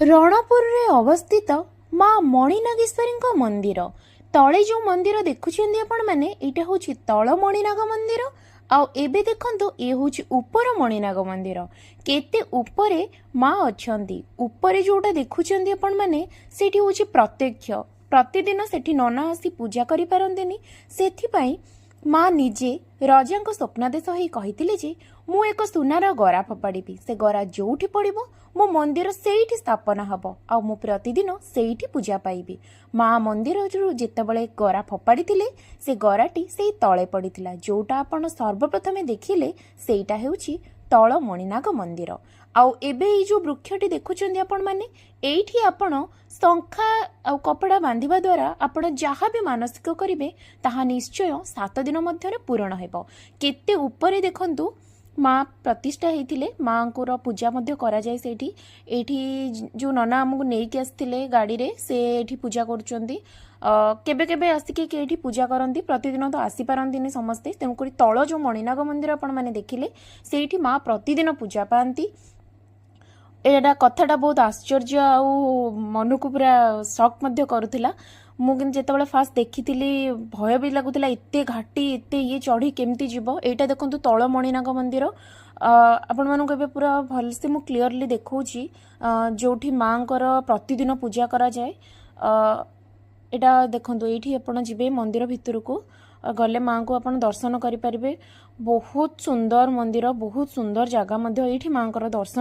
ରଣପୁରରେ ଅବସ୍ଥିତ ମା ମଣିନାଗେଶ୍ୱରୀଙ୍କ ମନ୍ଦିର। ତଳେ ଯେଉଁ ମନ୍ଦିର ଦେଖୁଛନ୍ତି ଆପଣମାନେ, ଏଇଟା ହେଉଛି ତଳ ମଣିନାଗ ମନ୍ଦିର। ଆଉ ଏବେ ଦେଖନ୍ତୁ, ଇଏ ହେଉଛି ଉପର ମଣିନାଗ ମନ୍ଦିର। କେତେ ଉପରେ ମା ଅଛନ୍ତି। ଉପରେ ଯୋଉଟା ଦେଖୁଛନ୍ତି ଆପଣମାନେ, ସେଇଠି ହେଉଛି ପ୍ରତ୍ୟକ୍ଷ। ପ୍ରତିଦିନ ସେଠି ନନା ଆସି ପୂଜା କରିପାରନ୍ତିନି। ସେଥିପାଇଁ ମା ନିଜେ ରଜାଙ୍କ ସ୍ୱପ୍ନାଦେଶ ହେଇ କହିଥିଲେ ଯେ ମୁଁ ଏକ ସୁନାର ଗରା ଫୋପାଡ଼ିବି, ସେ ଗରା ଯୋଉଠି ପଡ଼ିବ ମୋ ମନ୍ଦିର ସେଇଠି ସ୍ଥାପନା ହବ ଆଉ ମୁଁ ପ୍ରତିଦିନ ସେଇଠି ପୂଜା ପାଇବି। ମା ମନ୍ଦିରରୁ ଯେତେବେଳେ ଗରା ଫୋପାଡ଼ିଥିଲେ, ସେ ଗରାଟି ସେଇ ତଳେ ପଡ଼ିଥିଲା। ଯୋଉଟା ଆପଣ ସର୍ବପ୍ରଥମେ ଦେଖିଲେ, ସେଇଟା ହେଉଛି ତଳ ମଣିନାଗ ମନ୍ଦିର। ଆଉ ଏବେ ଏଇ ଯୋଉ ବୃକ୍ଷଟି ଦେଖୁଛନ୍ତି ଆପଣମାନେ, ଏଇଠି ଆପଣ ଶଙ୍ଖା ଆଉ କପଡ଼ା ବାନ୍ଧିବା ଦ୍ୱାରା ଆପଣ ଯାହା ବି ମାନସିକ କରିବେ, ତାହା ନିଶ୍ଚୟ 7 ଦିନ ମଧ୍ୟରେ ପୂରଣ ହେବ। କେତେ ଉପରେ ଦେଖନ୍ତୁ ମା ପ୍ରତିଷ୍ଠା ହେଇଥିଲେ। ମାଙ୍କର ପୂଜା ମଧ୍ୟ କରାଯାଏ ସେଇଠି। ଏଇଠି ଯୋଉ ନନା ଆମକୁ ନେଇକି ଆସିଥିଲେ ଗାଡ଼ିରେ, ସେ ଏଇଠି ପୂଜା କରୁଛନ୍ତି। କେବେ କେବେ ଆସିକି ଏଇଠି ପୂଜା କରନ୍ତି। ପ୍ରତିଦିନ ତ ଆସିପାରନ୍ତିନି ସମସ୍ତେ। ତେଣୁକରି ତଳ ଯୋଉ ମଣିନାଗ ମନ୍ଦିର ଆପଣମାନେ ଦେଖିଲେ, ସେଇଠି ମା ପ୍ରତିଦିନ ପୂଜା ପାଆନ୍ତି। ଏଇଟା କଥାଟା ବହୁତ ଆଶ୍ଚର୍ଯ୍ୟ ଆଉ ମନକୁ ପୁରା ସକ୍ ମଧ୍ୟ କରୁଥିଲା। ମୁଁ କିନ୍ତୁ ଯେତେବେଳେ ଫାଷ୍ଟ ଦେଖିଥିଲି, ଭୟ ବି ଲାଗୁଥିଲା। ଏତେ ଘାଟି, ଏତେ ଇଏ ଚଢ଼ି କେମିତି ଯିବ? ଏଇଟା ଦେଖନ୍ତୁ ତଳ ମଣିନାଗ ମନ୍ଦିର। ଆପଣମାନଙ୍କୁ ଏବେ ପୁରା ଭଲସେ ମୁଁ କ୍ଲିଅରଲି ଦେଖାଉଛି, ଯୋଉଠି ମାଙ୍କର ପ୍ରତିଦିନ ପୂଜା କରାଯାଏ। ଏଇଟା ଦେଖନ୍ତୁ, ଏଇଠି ଆପଣ ଯିବେ ମନ୍ଦିର ଭିତରକୁ। ଗଲେ ମାଙ୍କୁ ଆପଣ ଦର୍ଶନ କରିପାରିବେ। ବହୁତ ସୁନ୍ଦର ମନ୍ଦିର, ବହୁତ ସୁନ୍ଦର ଜାଗା ମଧ୍ୟ। ଏଇଠି ମାଙ୍କର ଦର୍ଶନ